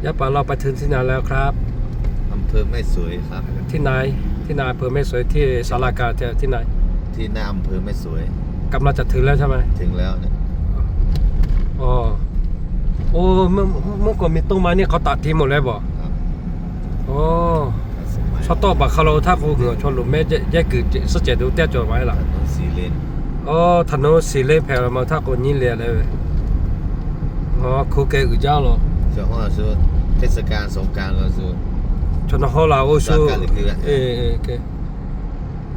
อำเภอแม่สวยครับ ที่นาย ที่นายอำเภอแม่สวย ที่ศาลากลาง ที่นาย ที่นายอำเภอแม่สวย กำลังจะถึงแล้วใช่ไหม ถึงแล้วเนี่ย อ๋อ โอ้ เมื่อ เมื่อก่อนมีต้นไม้นี่เขาตัดทิ้งหมดแล้วบ่ ครับ อ๋อ สมัย ชอบต้นบักคาโล ถ้ากูเหงือชนหลุมแม่แยก แยกกือ เสียเจ็ดดูเตี้ยจดไว้ล่ะ ถนนสี่เลน อ๋อ ถนนสี่เลนแผ่มา ถ้ากูนี่เรียนเลย อ๋อ ครูแกอึดจังเหรอ เฉพาะช่วงเทศกาลสงกรานต์ก็คือ ชนฮอลลาโอชู สงกรานต์หรือคือ เออ เออ โอเค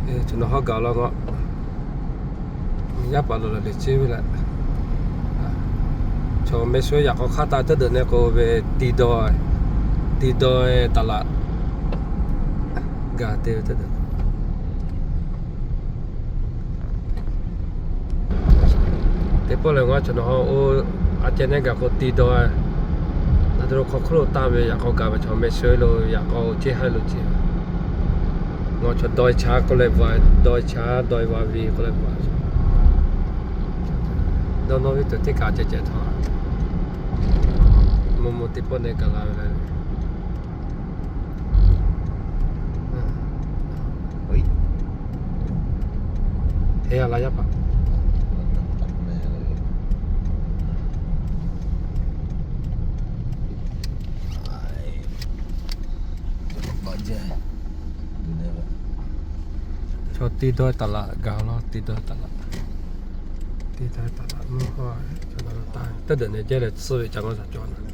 เออ ชนฮอลกาลแล้วก็ Yaˇ paˍ lo la le ceˇ ve laˇ. Chaw meh sho yaꞈ k'aw hk'aˇ taˇ teˇ deuꞈ ne k'o ve, ti daw, ti daw taˍ laꞈ gaˬ te ve teˇ deuꞈ. Teˇ pawˆ lehˬ, ngaˬ chaw nawˬ hui oˇ a ceh neˇ gaˬ k'o, ti daw, na te lo hk'aw hk'oˆ lo tanˇ ve yaꞈ k'aw gaˬ ve chaw meh sho lo yaꞈ k'aw ceˇ haiˇ lo ceˇ. Ngaˬ chaw daw-e chaꞈ k'oˆ leh vaˬ, daw-e chaꞈ daw-e vaˬ ve k'oˆ leh vaˬ. Dawˇ nawˇ ve tuˬ teˇ kaꞈ ceh ceh htawˇ, mvuhˇ mvuhˇ teˇ pawˆ neˇ gaˬ la ve le. Hteˇ a la yaˇ paˍ. Chaw ti daw-e taˍ laꞈ gaˬ law, ti daw-e taˍ laꞈ, ti daw-e taˍ laꞈ mvuhˇ hawˇ, teˇ deuꞈ ne jehˇ leh tsuhˇ ve ca ngaˇ shaˍ cawˬ naˍ.